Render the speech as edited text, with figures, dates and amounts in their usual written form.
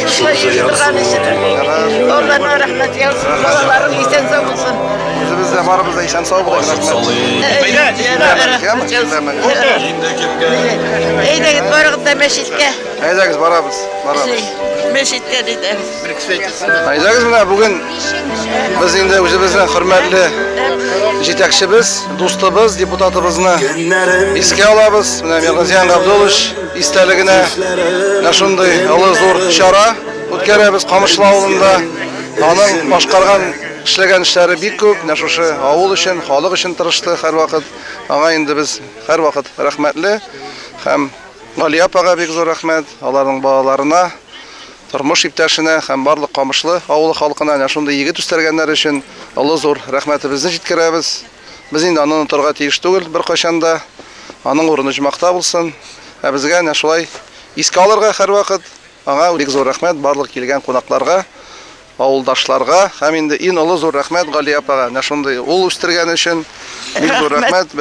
Шушылай йөри торган өчен. Алланың рәхмәте яусын, балаларың исән-сау булсын. Үзебез дә барыбыз да исән-сау булыйк, рәхмәт. Рәхмәт яусын. Әйдәгез, барыгыз да мәчеткә. Әйдәгез, барабыз, барабыз. Мәчеткә диде. Әйдәгез менә бүген без инде үзебезнең хөрмәтле җитәкчебез, дустыбыз, депутатыбызны искә алабыз. Менә Миргазиян Габдуллович истәлегенә менә шундый олы зур чара үткәрәбез Камышлы авылында. Аның башкарган, эшләгән эшләре бик күп. Менә шушы авыл өчен, халык өчен тырышты һәрвакыт. Аңа инде без һәрвакыт рәхмәтле һәм Галия апага бик зур рәхмәт, аларның балаларына, тормыш иптәшенә һәм барлык Камышлы авылы халкына әнә шундый егет үстергәннәре өчен олы зур рәхмәтебезне җиткерәбез. Без инде аны онытырга тиеш түгел беркайчан да. Аның урыны оҗмахта булсын. Ә безгә әнә шулай искә алырга һәрвакыт. Аңа бик зур рәхмәт барлык килгән кунакларга, авылдашларга һәм инде иң олы зур рәхмәт Галия апага әнә шундый ул үстергәне өчен бик зур рәхмәт.